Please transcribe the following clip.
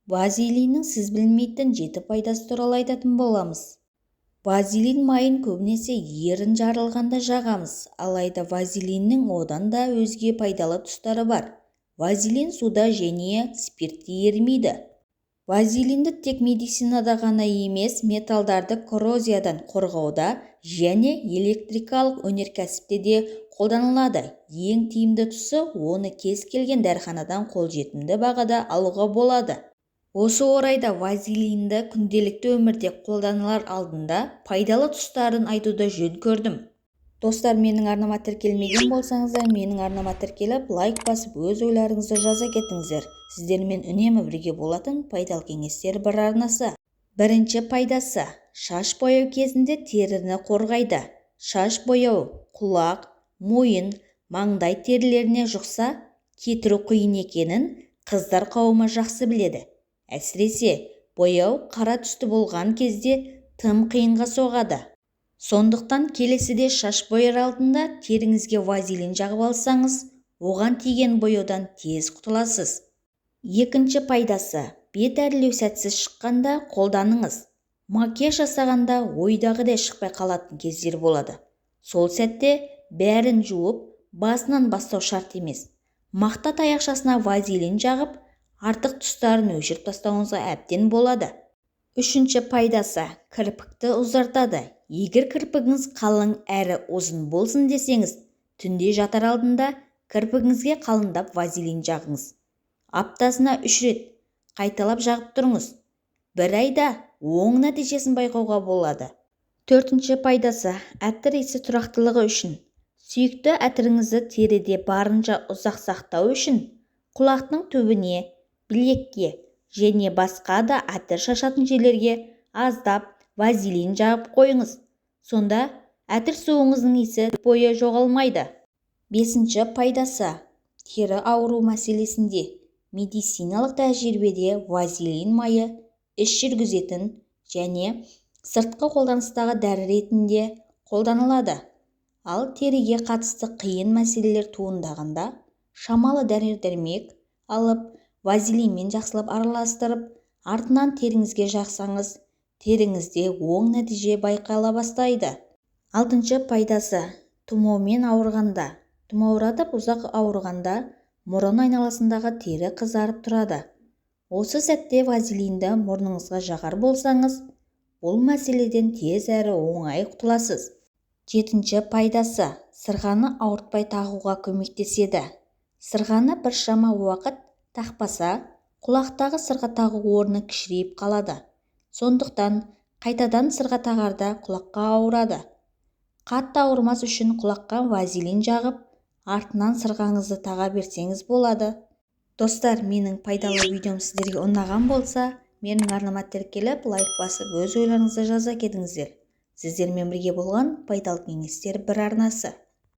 Вазелиннің сіз білмейтін 7 пайдасы туралы айтатын боламыз. Вазелин майын көбінесе ерін жарылғанда жағамыз. Алайда вазелиннің одан да өзге пайдалы тұстары бар. Вазелин суда және спиртте ерімейді. Вазелинді тек медицинада ғана емес, металдарды коррозиядан қорғауда және электрикалық өнеркәсіпте де қолданылады. Ең тиімді тұсы, оны кез келген дәріханадан қолжетімді бағада алуға болады. Осы орайда вазелинді күнделікті өмірде қолданылар алдында пайдалы тұстарын айтуды жөн көрдім. Достар, менің арнама тіркелмеген болсаңыздар, менің арнама тіркеліп, лайк басып, өз ойларыңызды жаза кетіңіздер. Сіздермен үнемі бірге болатын пайдалы кеңестер бір арнасы. Бірінші пайдасы: шаш бояу кезінде теріні қорғайды. Шаш бояу құлақ, мойын, маңдай терілеріне жұқса, кетіру қиын екенін қыздар қауымы жақсы біледі. Әсіресе бояу қара түсті болған кезде тым қиынға соғады. Сондықтан келесіде шаш бояр алдында теріңізге вазелин жағып алсаңыз, оған тиген бояудан тез құтыласыз. Екінші пайдасы: бет әрлеу сәтсіз шыққанда қолданыңыз. Макияж жасағанда ойдағыдай шықпай қалатын кездер болады. Сол сәтте бәрін жуып, басынан бастау шарт емес. Мақта таяқшасына вазелин жағып, артық тұстарын өшіріп тастауыңызға әбден болады. Үшінші пайдасы: кірпікті ұзартады. Егер кірпігіңіз қалың әрі ұзын болсын десеңіз, түнде жатар алдында кірпігіңізге қалыңдап вазелин жағыңыз. Аптасына 3 рет қайталап жағып тұрыңыз. Бір айда оң нәтижесін байқауға болады. Төртінші пайдасы: әтір иісі тұрақтылығы үшін. Сүйікті әтіріңізді теріде барынша ұзақ сақтау үшін құлақтың түбіне, білекке және басқа да әтір шашатын жерлерге аздап вазелин жағып қойыңыз. Сонда әтір суыңыздың иісі бойы жоғалмайды. Бесінші пайдасы: тері ауруы мәселесінде. Медициналық тәжірибеде вазелин майы іш жүргізетін және сыртқы қолданыстағы дәрі ретінде қолданылады. Ал теріге қатысты қиын мәселелер туындағанда шамалы дәрі-дәрмек алып, вазелинмен жақсылап араластырып, артынан теріңізге жақсаңыз, теріңізде оң нәтиже байқала бастайды. Алтыншы пайдасы: тұмаумен ауырғанда. Тұмауратып ұзақ ауырғанда мұрын айналасындағы тері қызарып тұрады. Осы сәтте вазелинді мұрныңызға жағар болсаңыз, бұл мәселеден тез әрі оңай құтыласыз. Жетінші пайдасы: сырғаны ауыртпай тағуға көмектеседі. Сырғаны біршама уақыт тақпаса, құлақтағы сырға тағу орны кішірейіп қалады. Сондықтан қайтадан сырға тағарда құлаққа ауырады. Қатты ауырмас үшін құлаққа вазелин жағып, артынан сырғаңызды таға берсеңіз болады. Достар, менің пайдалы видеом сіздерге ұнаған болса, менің арнама тіркеліп, лайк басып, өз ойларыңызды жаза кетіңіздер. Сіздермен бірге болған пайдалы кеңестер бір арнасы.